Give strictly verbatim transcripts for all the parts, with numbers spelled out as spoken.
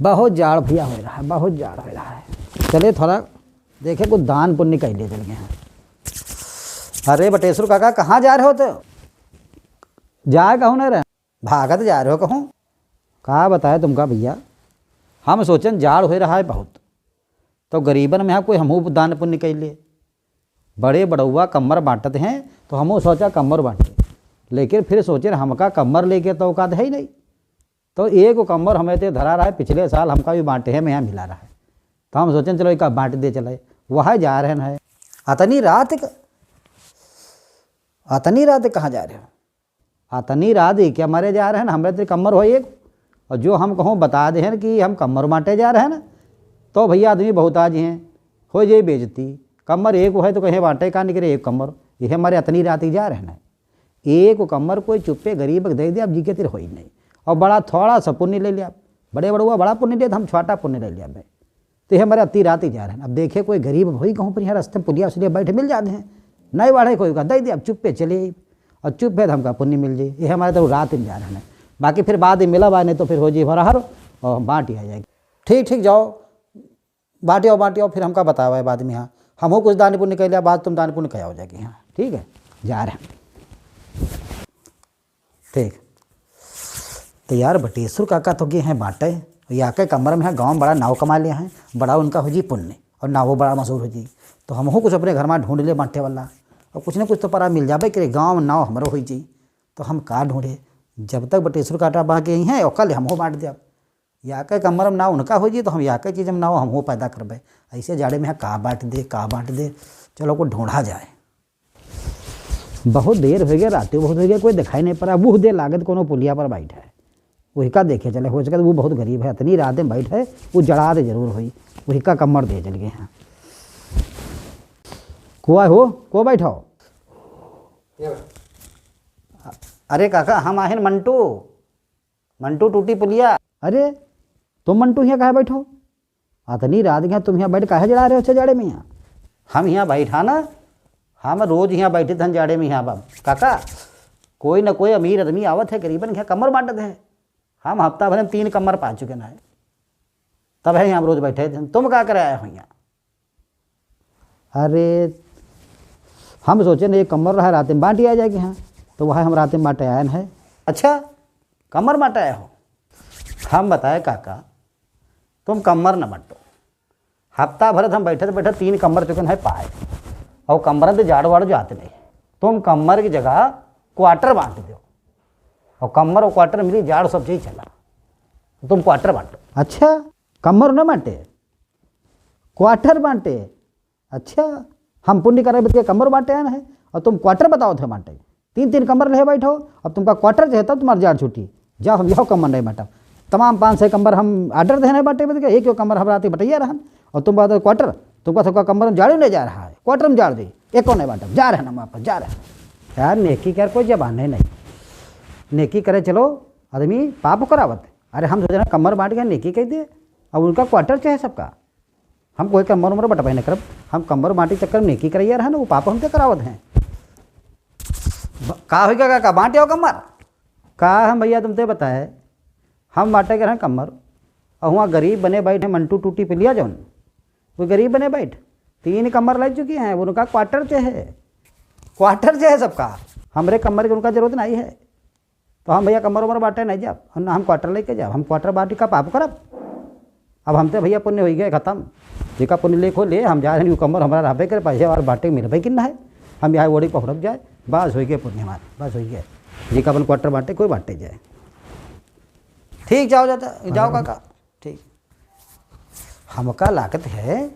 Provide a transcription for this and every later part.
बहुत जाड़ भैया होइ रहा है, बहुत जाड़ होइ रहा है। चले थोड़ा देखे, कुछ दान पुण्य कइ ले चल गए हैं। अरे बटेश्वर काका, कहाँ जा रहे हो तो? जाए कहूँ नहीं रहे, भागत जा रहे हो कहूँ। का बताए तुमका भैया, हम सोचन जाड़ होइ रहा है बहुत, तो गरीबन में यहाँ कोई हमहू दान पुण्य कइ ले। बड़े बड़उआ कम्मर बाँटत हैं, तो हमहू सोचा कम्मर बाँटे, लेकिन फिर सोचे हमका कम्मर लेके तो औकात है ही नहीं। तो एक कम्मर हमें ते धरा रहा है, पिछले साल हमका भी बाँटे हैं, में यहाँ मिला रहा है, तो हम सोचेन चलो एक बाँट दे चले, वह जा रहे हैं। अतनी रात क-, अतनी रात कहाँ जा रहे हो? अतनी रात ही क्या मरे जा रहे हैं, हमरे ते कम्मर हो एक, और जो हम कहूँ बता दे हैं कि हम कम्मर बाँटे जा रहे हैं ना, तो भैया आदमी बहुत आ जी हैं, हो जाई बेइज्जती। कम्मर एक है तो कहीं बाँटे का निकले एक कम्मर, यह हमारे अतनी रात ही जा रहे हैं। एक कम्मर कोई चुप्पे गरीब के दे दे, अब जी के तिर होई नहीं, और बड़ा थोड़ा सा पुण्य ले लिया, बड़े बड़ुआ बड़ा पुण्य लेत, हम छोटा पुण्य ले लिया भाई। तो ये हमारे अतनी रात ही जा रहे हैं। अब देखे कोई गरीब भाई कहूँ पर यहाँ रास्ते पुलिया उसलिए बैठे मिल जाते हैं, नहीं बाढ़े कोई का दे दे, अब चुप्पे चले, और चुप्पे तो हमका पुण्य मिल जाए। ये हमारे तो रात ही जा रहे हैं, बाकी फिर बाद में मिला बा, नहीं तो फिर हो जी भरा हर और बाँट ही आ जाएगी। ठीक ठीक, जाओ बाँट आओ, बाँट आओ, फिर हमका बतावा बाद में। हाँ, हमहू कुछ दान पुण्य कइ लिया, बाद तुम दान पुण्य कइ आओ जाके। हाँ ठीक है, जा रहे हैं। ठीक। तो यार बटेश्वर काका तो गए हैं बाँटे, या के कम्मर में है, गाँव में बड़ा नाव कमा लिया है, बड़ा उनका हो जी पुण्य और नावो बड़ा मशहूर हो जी। तो हमहू कुछ अपने घर में ढूँढ ले बाँटे वाला, और कुछ ना कुछ तो परा मिल जाबे करे, गाँव में नाव हमरो हो जी। तो हम का ढूँढे, जब तक बटेश्वर काका बा के ही हैं ओका ले हमहू बाँट दे। अब या के कम्मर में नाव उनका हो जी, तो हम या के चीज में नाव हमहू पैदा करबे। ऐसे जाड़े में का बाँट दे, का बाँट दे, चलो कुछ ढूँढा जाए। बहुत देर होइ गए, रात बहुत होइ गए, कोई दिखाई नहीं पड़ा। वो दे लागत कोनो पुलिया पर बैठा है, वही का देखे चले। हो सके तो वो बहुत गरीब है, इतनी रात में बैठा है, वो जड़ा दे जरूर होई, वही का कम्मर दे चल गए हैं। को हो, को बैठो? अरे काका, हम आहिन मंटू, मंटू टूटी पुलिया। अरे तुम मंटू हियाँ काहे बैठो? अतनी रात के तुम हियाँ बैठ काहे जड़ा रहे हो छे जाड़े में हियाँ? हम हियाँ बैठा ना, हम रोज हियाँ बैठे थन जाड़े में हियाँ बाब। काका, कोई ना कोई अमीर आदमी आवत है, गरीबन के हियाँ कम्मर बाँटत है। हम हफ्ता भर में तीन कम्मर पा चुके ना है, तब है हम रोज बैठे थन। तुम का करे आए हो हियाँ? अरे हम सोचे ना एक कम्मर रहा, रात में बाँट आ जाएगी। हाँ, तो वह हम रात में बाँटे आए हैं। अच्छा, कम्मर बाँटे आए हो? हम बताए काका, तुम कम्मर न बाँटो। हफ्ता भर हम बैठे बैठे तीन कम्मर चुकन है पाए, और कम्मर तो जाड़ वाड़ जाते नहीं। तुम कम्मर की जगह क्वार्टर बाँट दो, और कम्मर और क्वार्टर मिली, जाड़ सब चीज चला। तुम क्वार्टर बाँटो। अच्छा, कम्मर न बाँटे, क्वार्टर बाँटे। अच्छा, हम पुण्य करे बद के कम्मर बाँटे आए हैं और तुम क्वार्टर बताओ थे बाँटे। तीन तीन कम्मर ले बैठो, अब तुमका क्वार्टर चाहे तब तुम्हार जाड़ छूटी। जाओ, हम यहो कम्मर नहीं बाँटब। तमाम पाँच सौ कम्मर हम ऑर्डर देने बाँटे बद के, एक एक कम्मर हम रात बटैया रहन, और तुम बात क्वार्टर, तुमका सबका कम्मर हम जाड़े ले जा रहा है, क्वार्टर में जाड़ दे, एक को नहीं बाँटब, जा रहे हैं हम वापस, जा रहे हैं। यार नेकी कर कोई जबाने नहीं, नेकी करे चलो आदमी पाप करावत। अरे हम सोच रहे हैं कम्मर बाँट के नेकी कह दे, अब उनका क्वार्टर चाहे सबका। हम कोई कम्मर उम्मर बँटबे न करब, हम कम्मर बाँटी चक्कर में नेकी करैया रहे न, वो पाप हमसे करावत हैं। ब-, का होई का, का, का बाँटे हो कम्मर? का हम भैया तुमसे बताए, हम बाँटे के रहे कम्मर, और हुआँ गरीब बने बैठ हैं, मंटू टूटी पुलिया जौन, वो गरीब बने बैठ, तीन कम्मर ले चुकी हैं, उनका क्वार्टर चाहे, क्वार्टर चाहे सबका, हमरे कम्मर के उनका जरूरत नहीं है। तो हम भैया कम्मर उम्मर बाँटे नहीं जाब, और ना हम क्वार्टर लेके जाब, हम क्वार्टर बाँटी का पाप करब। अब हम तो भैया पुण्य होई गए खत्म, जेका पुण्य लेख हो ले, हम जा रहे हैं, कम्मर हमारा रहबे करे, पैसे और बाँटे मिलबे कि ना है, हम यहाँ ओड़ी पहुँच जाए, बस होई गए पुण्य हमारे, बस होई गए। जेका अपन क्वार्टर बाँटे, कोई बाँटे जाए। ठीक, जाओ, जाता, जाओ हाँ। काका, ठीक। हमका लागत है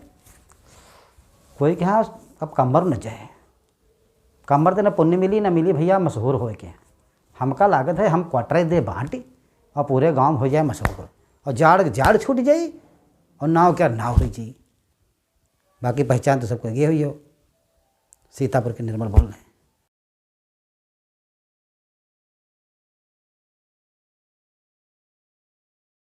कोई के यहाँ अब कम्मर न जाए, कम्मर ते न पुण्य मिली, न मिली भैया मशहूर होए के। हमका लागत है हम क्वार्टर दे बाँटी और पूरे गाँव हो जाए मशहूर, और जाड़, जाड़ छूट जाई और नाव क्या नाव हो जाई। बाकी पहचान तो सबको ये हुई हो, सीतापुर के निर्मल बोल रहे हैं।